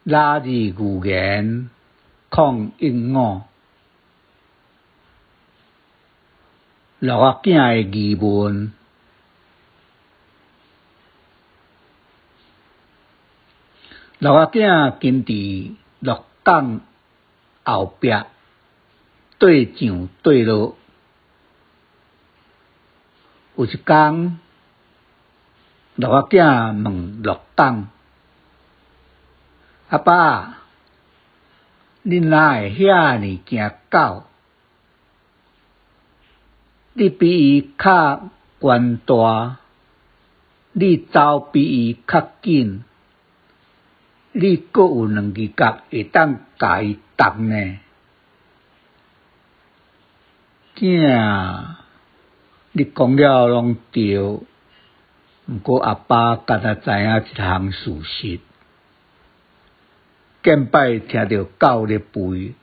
拉字寓言015，鹿仔囝的疑问。鹿仔囝跟伫鹿港后壁缀上缀落，有一工，鹿仔囝问鹿港：阿爸，恁哪会遐尔惊狗？你比伊較悬大，你走比伊較紧，你阁有两支角会当共伊搙呢？囝，你讲了拢对，毋过阿爸敢若知影一项事实。见摆听著狗咧吠，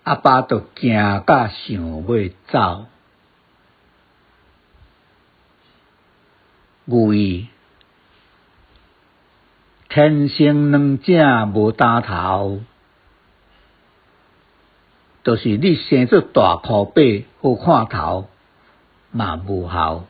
阿爸就惊甲想欲走。寓意：天生两正无担头，就是你生做大箍八好看头，嘛无效。